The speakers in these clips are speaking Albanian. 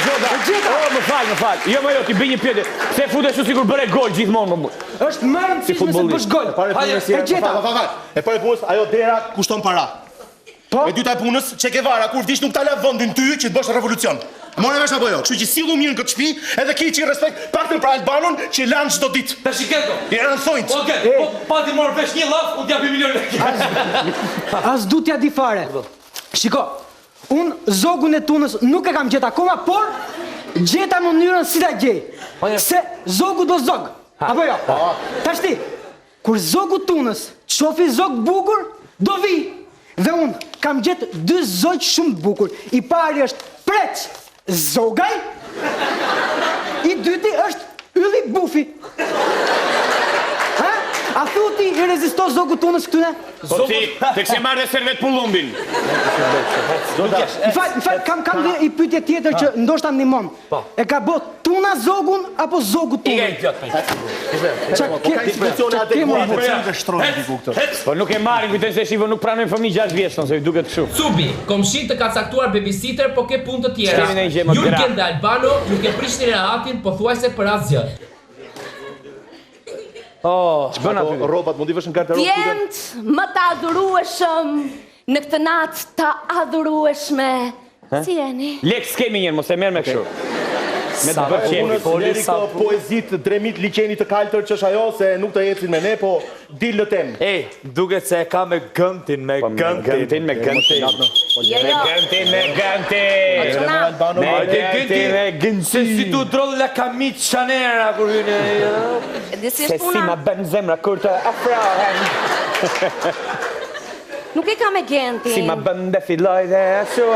Xhoda. E gjeta. O, më fal, më fal. Jo, më jo, ti bëj një pyetje. Pse futesh kështu sikur bëre gol gjithmonë, më burr. Është më e rëndësishme se të futbollist. bësh gol. E para e punës, E gjeta. Fal, fal, fal. E para e punës, ajo dera kushton para. Po? E dyta e punës, Che Guevara, kur vdiq nuk ta la vendin ty që të bësh revolucion. More vesh apo jo? Kështu që sillu mirë në këtë shtëpi, edhe ki çik respekt, paktën për Albanon që lan çdo ditë. Tash i Gento. I ranë thonjt. O Gent, po pati morë vesh një llaf, unë t'jap një milion lekë. As du t'ja di fare. Shiko, unë zogun e tunës nuk e kam gjetë akoma, por gjeta mënyrën si ta gjej. Se zogu do zog. Apo jo? Tashti, Kur zogu tunës të shofi zog të bukur, do vi. Dhe unë kam gjetë dy zogj shumë të bukur. I pari është Preç Zogaj, i dyti është Ylli Bufi. Ha? A thu ti i rezisto zogu tunës këtyne? Po ti, të kishe marrë dhe Servet Pullumbin. Më fal, më fal, kam kam dhe një pyetje tjetër që ndoshta ndihmon. Po. E ka bo tuna zogun apo zogu tunën? Ike idiot me. Ça Po ka institucione adekuate Të shtrojnë diku këtë. Po nuk e marrin, kujtojnë se shivo nuk pranojnë fëmijë 6 vjeç, thonë se i duket kështu. Cubi, komshi të ka caktuar babysitter po ke punë të tjera. S'kemi ndonjë gjë më Jurgen gra. dhe Albano nuk e prishni rehatin pothuajse për asgjë. Oh, ç'bën aty? Ato rrobat mund t'i vësh në garderobë. Djemt më të adhurueshëm në këtë natë të adhurueshme. Si jeni? Lek s'kemi njërë, mos e merr me kështu. Me të bërë qefi. Punës, leri këto poezitë dremit liqenit të kaltër që është ajo se nuk të ecin me ne, po dil në temë. Ej, duket se e ka me gëntin, me Po, Me gëntin. gëntin, me gëntin. Jo, Me jo. gëntin, me gëntin. Çuna. Albano, Me Hajde, gëntin, Gënti, me gëntin. Se si t'u drodh la kamiç Chanera kur hynë. E di si Se është si puna? ma bën zemra kur të afrohem. Nuk e ka me Gentin. Si ma bën dhe filloj dhe ashtu.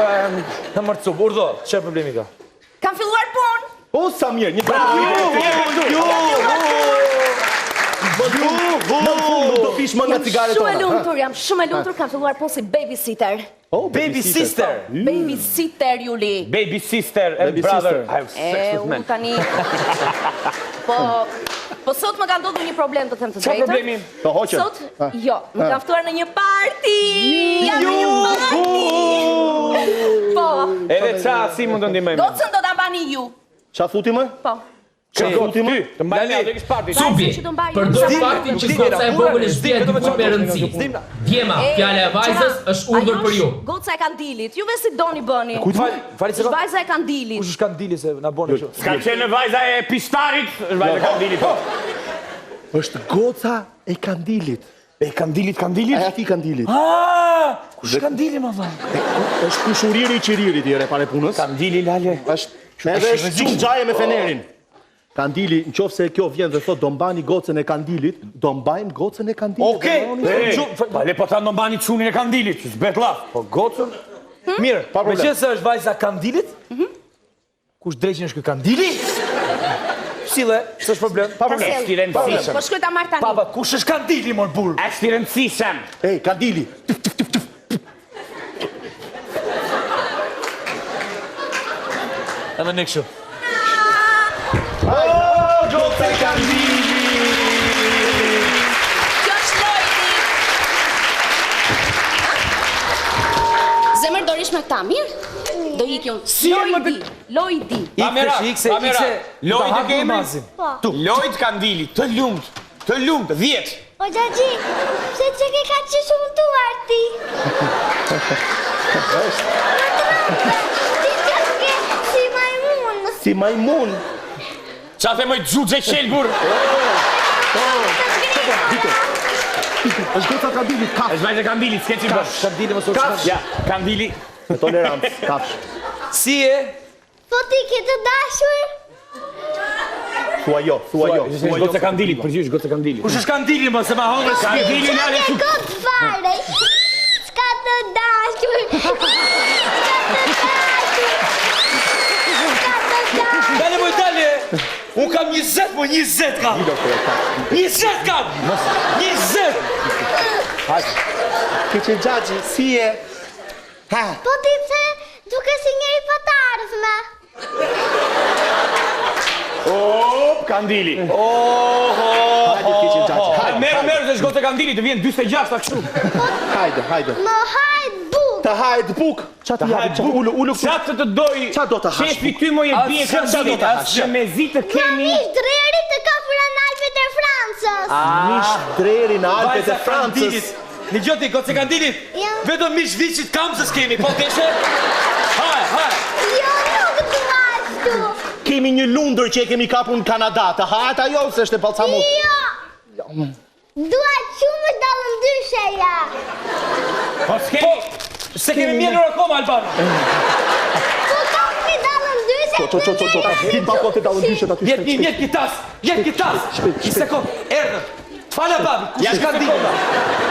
Na mërë cub, urdho, çfarë problemi ka? Kam filluar punë. O, sa mirë, një bravo. Ju, Në fund nuk do pish më nga Jam cigaret shumë e tona. lumtur, jam shumë e lumtur, kam filluar punë si babysitter. Oh, Baby sister. Babysitter, Juli. Baby sister and Baby brother. sister. I have sex E, with men. unë tani... Po, po sot më ka ndodhur një problem, të them të Çfarë drejtën. problemi? Të hoqën. Sot, jo, më kanë ftuar në një party. Jam në një party. Po. Edhe ça si mund të ndihmojmë? Gocën do ta mbani ju. Qa thuti më? Po. Qa thuti më? Të mbaj Lali. atë kish party. Cubi, Vajzën që do mbaj ju, përdor sa faktin që Zdim, goca e vogël është zdim, bia vetëm dikujt me rëndësi. Zdim. Djema, E, fjala e vajzës çuna, është urdhër ajo për ju. është Goca e kandilit. Juve si doni bëni. Kujt fal, fali se Është vajza e kandilit. Kush është kandili se na bën kështu? S'ka qenë vajza e pishtarit, është vajza e kandilit. Po. Është goca e kandilit. E kandilit, kandilit? E atij kandilit. Ah, kush është kandili më dha? Është kushuriri i qiririt i re pare punës. Kandili lale. Është edhe është çun xhaje me fenerin. Kandili, në qoftë se kjo vjen dhe thot do mbani gocën e kandilit, do mbajmë gocën e kandilit. Okej. E, Pa le po tha do mbani çunin e kandilit, s'bet llaf. Po gocën? Mirë, Pa problem. meqenëse është vajza kandilit, kush dreqin është ky kandili? Sille, s'është problem. Pa problem. Është i rëndësishëm. Po shkoj ta marr tani. Papa, kush është kandili mor burr? Është i rëndësishëm. Ej, kandili. Edhe ne kështu. Oh, goca e kandilit. Kjo është Lojdi. Zemër do rish me këta, mirë? Do iki unë. Si e më Lojdi, Lojdi. Pa merak, Ikse, ikse, pa merak. ikse. Lojdi Ta hap ke emrin? mazin. Po. Lojt Kandili, të lumt, të lumt, 10. O gjaxhi, pse që ke ka që shumë duar ti? Më trembe, ti që ke si majmun. Si majmun. Qa the moj xhuxhe qelbur? Është goca e kandilit, kafsh. Është vajza e Kandilit, s'ke ç'i bësh. Kandili mos u Kafsh. Ja, Kandili. Me tolerancë, kafsh. Si e? Po ti ke të dashur? Thua jo, thua jo, Është thua jo. goca e Kandilit, përgjigj goca e Kandilit. Kush është kandili më se ma hongre shpirtin? Kandili Qa lale ke su. kot fare? S'ka të dashur. S'ka të dashur. S'ka të dashur. Dale moj dale. Unë kam 20, mo 20 kam. 20 kam. 20. Keqe gjaxhi, si je? Ha. Po ti pse duke si njeri pa të ardhme? Op, Kandili. Oho. Hajde keqe gjaxhi, hajde. Merr, merr, se është goca e Kandilit, të vjen 46 ta kështu. Hajde, hajde. Më hajt buk. Të hahet bukë. Ça të hahet bukë? Ulu, ulu Ça të të doj? Ça do të hash? Qefi ty moj e bie Ça do të hash? Që mezi të kemi. Mish dreri të kapura në Alpet e Francës. Mish dreri në Alpet e Francës. Një gjë ti, gocë kandilit. Vetëm mish viçit kamzës kemi, po deshe? Haj, haj. Jo, nuk dua ashtu. Kemi një lundër që e kemi kapur në Kanada. Të hahet ajo se është e balsamut. Jo. Dua qumësht dallëndysheja. Po s'kemi. Po, s'e kemi mjelur akoma Albano. Po kapni dallëndyshe. Ço, ço, ço, ço, Ti bako te dallëndyshet aty. Vjet një, vjet një tas, vjet një tas. Një sekond, erdhën. Fala babi, kush Ja, është kandili?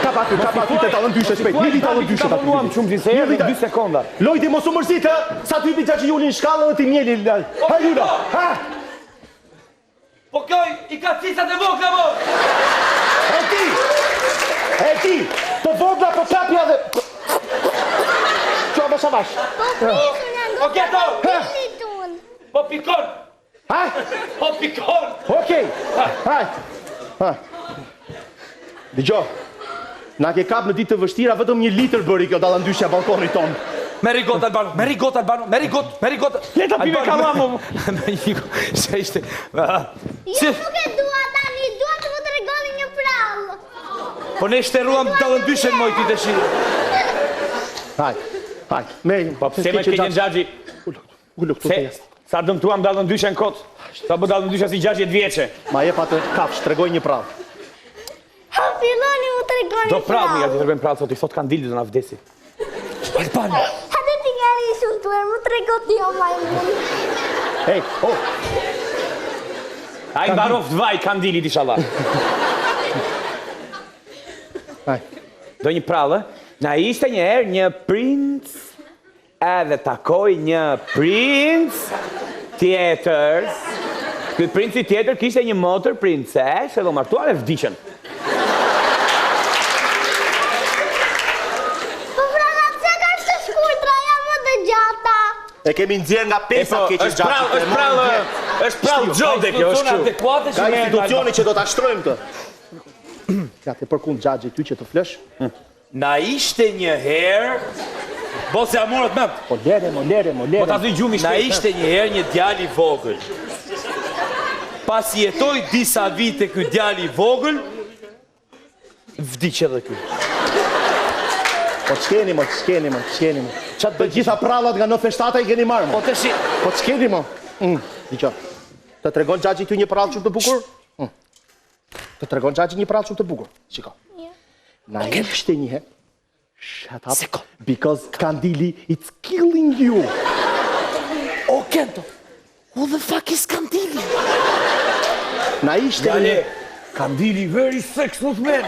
Kap aty, kap aty te dallëndyshet shpejt. Mili dallëndyshet Ka aty. vonuam qumështin se erdhën 2 sekonda. Lojti mos u mërzit, ë? Sa ty hypi xhaxhi Juli në shkallë dhe ti mjeli. Ha Jula, ha? Po kjo i ka cicat e vogla mo. E ti! E ti! Të vogla po kapja dhe... Qa avash avash. Po prisë nga O Geto, tun. po pikon, Ha? po pikon. Okej. Hajt. Ha. Dëgjo. Na ke kap në ditë të vështira, vetëm një litër bëri kjo dallëndyshja balkonit ton. Merri got Albano, merri got Albano, merri got, merri got. Le ta pime Albano, kallam, Me një got, se ishte. Jo, Si, nuk e dua tani, dua të më tregoni një prallë. po ne shteruam dallëndyshen moj ti tash. Hajt. Hajt. Merri. Po pse më ke një xhaxhi? Ulu këtu Se te jashtë. sa dëmtuam dallëndyshen kot. Sa bë dallëndyshja si 60 vjeçe. Ma jep atë kafsh, tregoj një prallë. Ha, filloni më tregoni Do prallë, ja ti tregojmë prallë sot, i thot kandili do na vdesi. Albano. Hajde ti nga rishun tuar, më trego ti o majmun. Ej, oh, Ai mbaroft vaj kandilit inshallah. Hajt. Do një prallë, na ishte një herë një princ edhe takoi një princ tjetër. Ky princi tjetër kishte një motër princeshë edhe u martuan e vdiqën. Po pralla, pse ka të shkurtra, jam më të gjata. E kemi nxjerr nga E pesa po, keqe është prallë, është prallë, është prallë xhode kjo, është kështu. adekuate që Ka merren, institucioni që do ta shtrojmë këtë. Ja, te përkund xhaxhi ty që të flësh. Na ishte një herë Bo se ja morët mend. Po lere, mo lere, mo lere. Po ta zë gjumi Na shpejt. ishte një herë një djalë i vogël. Pasi jetoi disa vite ky djalë i vogël, vdiq edhe ky. Po ç'keni mo, ç'keni mo, ç'keni mo. Ça të Të gjitha prallat nga 97-a i keni marrë mo. Po tash Po ç'keni mo? Mm, dëgjo. Të tregon xhaxhi ty një prallë shumë të bukur? Mm. Të tregon xhaxhi një prallë shumë të bukur. Shiko. Na ishte një herë. Shut up. Sekond. Because Kandili it's killing you. O Kento. Who the fuck is Kandili? Na ishte një Dale, kandili very sex with men.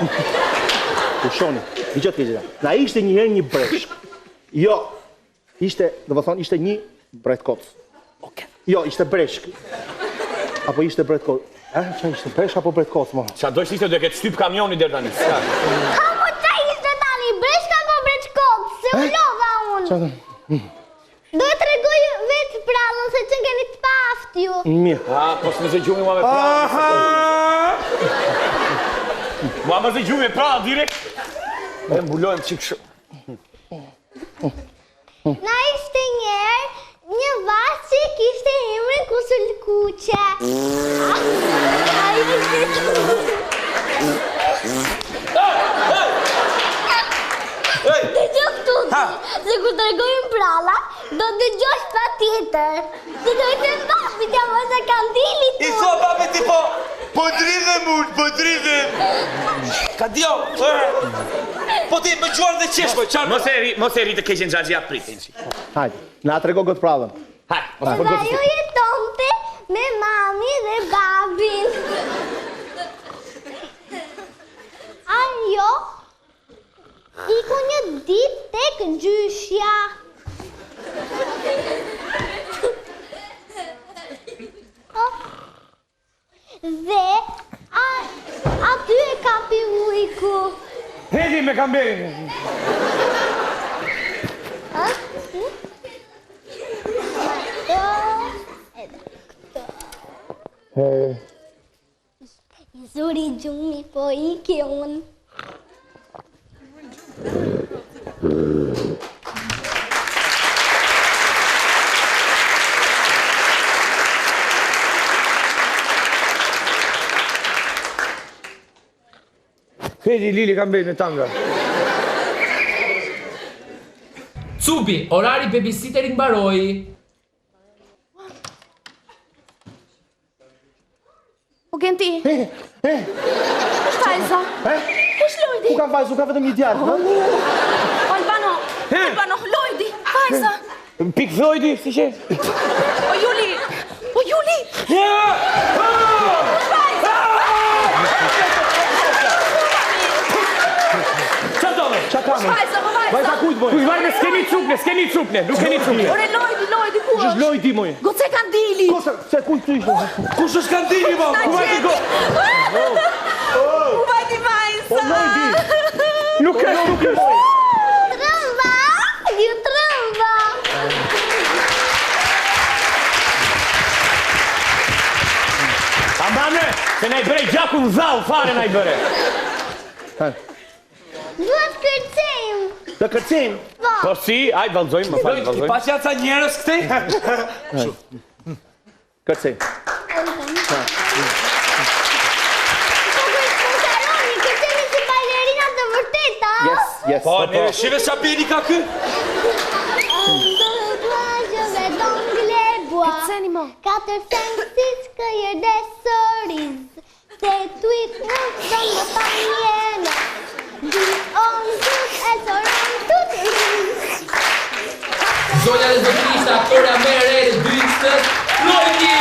Pushoni. Dëgjo të keqe. Na ishte një herë një breshk. Jo. Ishte, do të thonë, ishte një bretkoc. Okej. Jo, ishte breshk. Apo ishte bretkoc. Eh, çfarë ishte breshk apo bretkoc, mo? Qa do ishte do e ketë shtyp kamioni deri tani. S'ka. Ha, po qa ishte tani, breshka po breçkop, se u lodha unë. Çfarë? Do e tregoj vetë prallën, se që keni të paft ju. Mirë. Ah, po s'më zë gjumi mua me prallë. Mua më zë gjumi me prallë direkt. E mbulojmë çik kështu. Na ishte njerë një vajzë që kishte emrin Kusul Kuqe. Ai ishte... Dëgjo këtu ti, se kur tregojmë pralla, do dëgjosh pa tjetër. Se do i them babit, ja mos e kandili I tu. thua babit ti po, po dridhem unë, po dridhem. Ka dio, Po ti më gjuar dhe qesh, po qarë. Mos e ri, mos e ri të keqen xhaxhi ja pritin. Hajde, na trego këtë prallën. Hajde, mos Dhe po gocë. ajo jetonte me mami dhe babin. Ajo iku një ditë tek gjyshja. Oh. Dhe a, aty e kapi ujku. Hedi me kamberin. A? Hm? Edhe këto. I zuri gjumi, po iki unë. Edi Lili ka mbet me tanga. Cubi, orari i babysitterit mbaroi. O Genti. Ku është vajza? Ku është Lojdi? Ku ka vajzë, ku ka vetëm një djalë, ha? O Albano, Albano, Lojdi, vajza. Pik Floydi, si që? O Juli, o Juli. Ku është vajza? Qa do me? Qa ka Ku është më? vajza, po vajza? Vajza kujt moj? Kush vajme, s'kemi çupne, s'kemi çupne, nuk kemi çupne. Ore Lojdi, Lojdi, ku Kush është është? Lojdi moj? Goce kandili. Kosa, se kujt ty ishte? Kush është kandili, mo? Na Ku vajti gjeti. go? Ku vajti vajza? Po Lojdi. Nuk është, nuk është. Trëmba, ju trëmba. Ta mbane, se na i bëre gjakun dhau, fare na i bëre. Duhet kërcejmë. Të kërcejmë. Po si, ajt vallzojmë, më fal, I vallzojmë. pa që janë ca njerëz këtej? Kërcejmë. Po kërcejmë, kërcejmë si balerina të vërteta. Yes, yes. Po, ne shive sa bini ka ky? Kërceni mo. 4, 5, 6, cueillir des cerises. 7, 8, 9, dans le panier. 10, 11, 12, elles seront toutes grises. Zonja dhe zotërinj ishte aktorja më e re e 2X-ës, Lojdi!